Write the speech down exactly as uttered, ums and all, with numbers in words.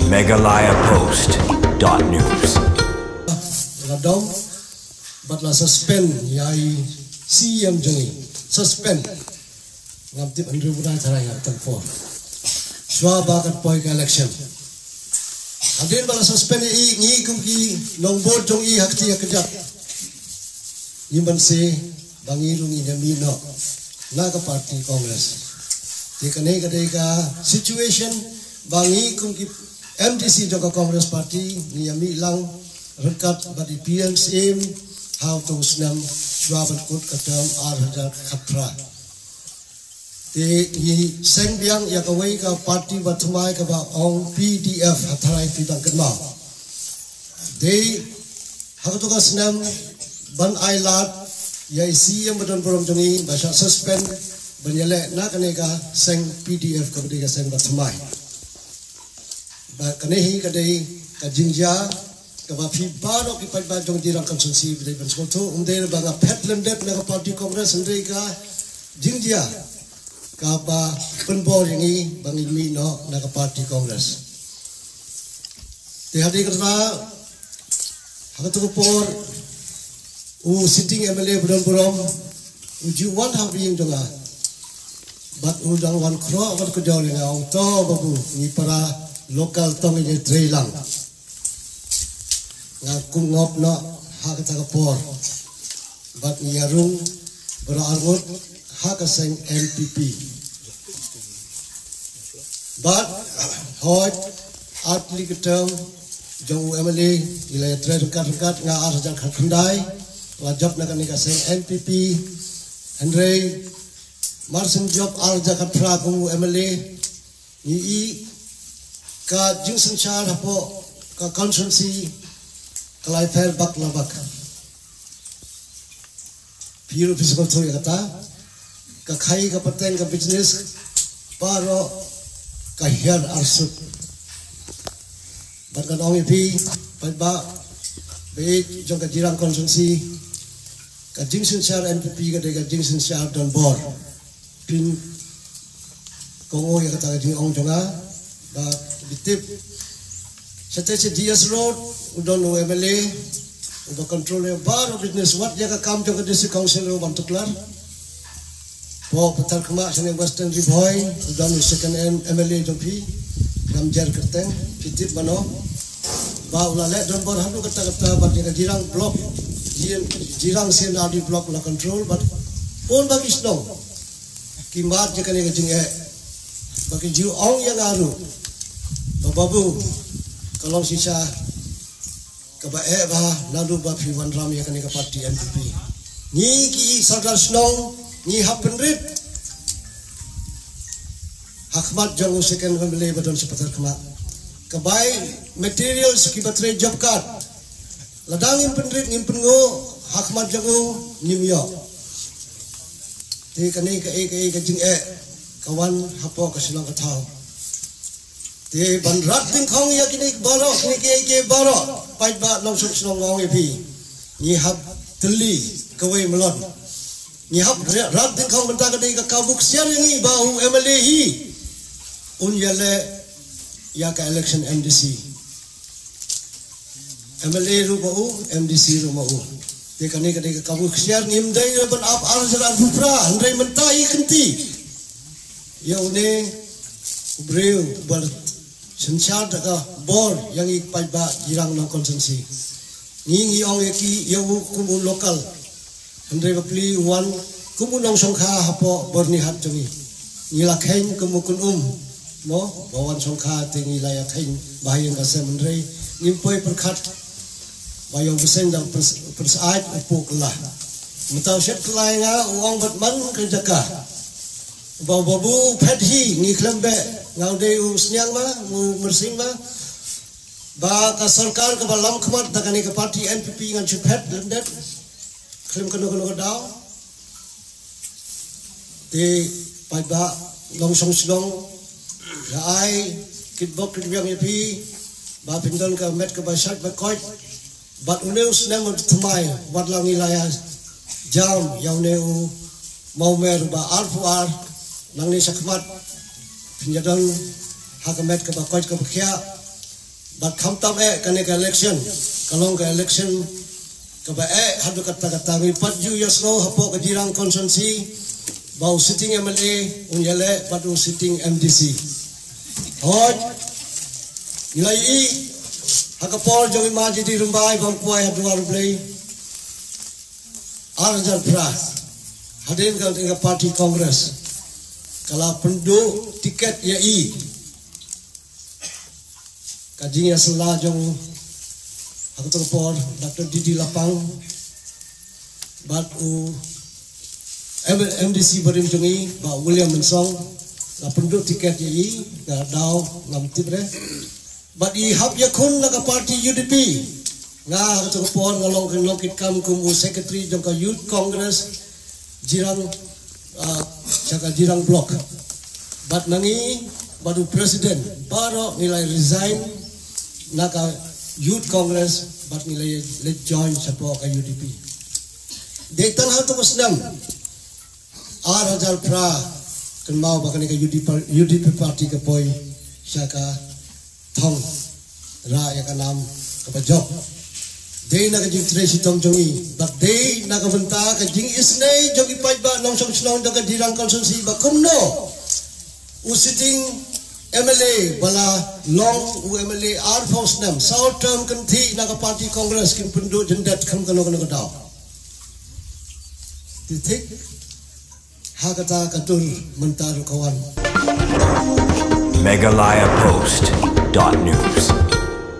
Meghalaya Post dot news. La dom bad la suspend ïa i C E M jong ngi. Suspend. Ngam tip hynriew bnai tharai, ngam tip por. Shuwa ba kan poi ka election. Hadien ba la suspend ïa i, ngi kum ki nongbud jong i ha kti ha kjat, ngi mynse ba ngi ruh ngin ïa mih noh na ka party Congress. Te kane ka dei ka situation ba ngi kum ki M D C jong ka Congress Party ngi ïa mih lang ryngkat bad i P M Syiem ha uto u snem shuwa ban kut ka term ar hajar khatphra. Te ngi seng biang ïa kawei ka party ba thymmai kaba ong P D F, ha tharai phi dang kynmaw. Dei ha kato ka snem ban ai lad ïa i C E M ba don burom jong ngi ba shah suspend ban ïaleh na kane ka seng P D F kaba dei ka seng ba thymmai. Ba kane hi ka dei ka jingjia kaba phi baroh ki paidbah jong Jirang constituency ba dei ban sngewthuh, ym dei ba nga phet lyndet na ka party Congress, hynrei ka jingjia kaba pynbor ïa ngi ba ngin mih noh na ka party Congress. Te hadien kata, ha kato ka por u sitting M L A ba don burom u ju wan ha ka ïing jong nga. Bad u dang wan khroh bad kujor ïa nga, ong, "To babu, ngi para local to ngin ïatrei lang." Nga kum ngop noh ha kata ka por. Bad ngi ïa rung baroh arngut ha ka seng N P P. Bad hooid, artylli ka term jong u M L A ngi la ïatrei ryngkat ryngkat, nga ar hajar khatkhyndai la jop na kane ka seng N P P. Hynrei mar shen jop ar hajar khatphra kum u M L A, ngi i ka jingsynshar hapoh ka constituency ka la ïapher bak la bak. Phi ruh phi sngewthuh ïa kata, ka khaii ka pateng ka business baroh ka hiar arsut. Bad ngan ong ïa phi, paidbah ba ïeit jong ka Jirang constituency, ka jingsynshar N P P ka dei ka jingsynshar donbor. Phin kohnguh ïa kata ka jingong jong nga, ba phi tip, shatei sha G S Road u don u M L A uba control ïa baroh business, wat ïa ka kam jong ka District Council ruh bym tuklar. Hapoh Patharkhmah shane Western Ri Bhoi u don u second M-, M L A jong phi, ngam jer kyrteng, phi tip mano. Ba u la leh donbor haduh katta katta, bad ïa ka Jirang Block, Jir-, Jirang C and R D Block la control, bad pun ba ki shnong ki mad ïa kane ka jingeh. Ba ki ju ong ïa nga ruh ba babu, ka long shisha kaba eh bha naduh ba phi wanrah ïa kane ka party N P P. Ngi ki sordar shnong ngi hap pynrit ha khmat jong u second M L A ba don sha Patharkhmah. Ka bai materials kiba trei job card. Lada ngim pynrit, ngim pynnguh ha khmat jong u, ngim ïoh. Te kane kaei kaei ka jingeh ka wan hapoh ka shnong ka thaw. Te ban rat dyngkhong ïa kine baroh, kine kiei kiei baroh, paidbah nongshong shnong, nga ong ïa phi, ngi hap tylli kawei mlot. Ngi hap rat dyngkhong, mynta ka dei ka kabu ksiar ïa ngi ba u M L A hi un ïaleh ïa ka election M D C. M L A ruh ma u, M D C ruh ma u. Te kane ka dei ka kabu ksiar, ngim dei ban ap ar hajar arphew phra, hynrei mynta i kynti ïa une u briew uba synshar da ka bor ïa ngi paidbah Jirang Nong constituency. Ngi, ngi ong ïa ki, ïa u kum u local. Hynrei bapli u wan kum u nongshongkha hapoh Byrnihat jong ngi. Ngi la kheiñ kum u kynum, mo, ba wan shongkha, te ngi la ïa kheiñ ba ha ïing ka sem, hynrei ngim poi pyrkhat ba ïa u bseiñ da pyrs-, pyrshah u puh kylla. Mynta u shet kylla ïa nga, u ong bad man ka jaka. Ba u babu u phet hi, ngi khlem beh, nga u dei u sniang ma, u myrsing ma. Ba ka sorkar kaba lam khmat da kane ka party N P P ngan shu phet lyndet. Khlem kano kano ka daw. Te paidbah nongshong shnong, nga ai kitbok kitbiang ïa phi ba phin don ka met kaba shait ba koit. Bad une u snem u thymmai, wat la ngi la ïa jam ïa une u mawmer ba arphew ar, nangne shakhmat phin ïa don ha ka met kaba koit kaba khiah. Bad khamtam eh kane ka election ka long ka election kaba eh haduh katta katta. Ngi pat ju ïa sngew hapoh ka Jirang constituency ba u sitting M L A un ïaleh bad u sitting M D C. Hooid, ngi la ïohi ha ka por jong i Ma J D Rymbai ba ym kwai ha duwar U Blei ar hajar phra, hadien ka, ka party Congress ka la pynduh tiket ïa i. Ka jingïasylla jong ha kato ka por Doctor D D Lapang bad u M-, M D C barim jong i Bah William Mynsong, la pynduh tiket ïa i, nga daw ngam tip re. Bad i hap ïakhun na ka party U D P. Nga ha kato ka por nga long, long kitkam kum u secretary jong ka Youth Congress Jirang, ah, sha ka Jirang Block. Bad ma ngi bad u president baroh ngi la resign na ka Youth Congress bad ngi la leit join shapoh ka U D P. Dei tang ha kato ka snem ar hajar phra, kynmaw ba kane ka U D P, U D P party ka poi sha ka thong, rah ïa ka nam kaba jop. Dei na ka jingtrei shitom jong i bad dei na ka bynta ka jingisynei jong i paidbah nongshong shnong jong ka Jirang constituency ba kumno u sitting M L A ba la long u M L A arphew snem, saw term kynthih na ka party Congress kin pynduh jyndet kham kano kano ka daw. Te thik ha kata ka tur mynta ruh ka wan. Meghalaya Post dot news.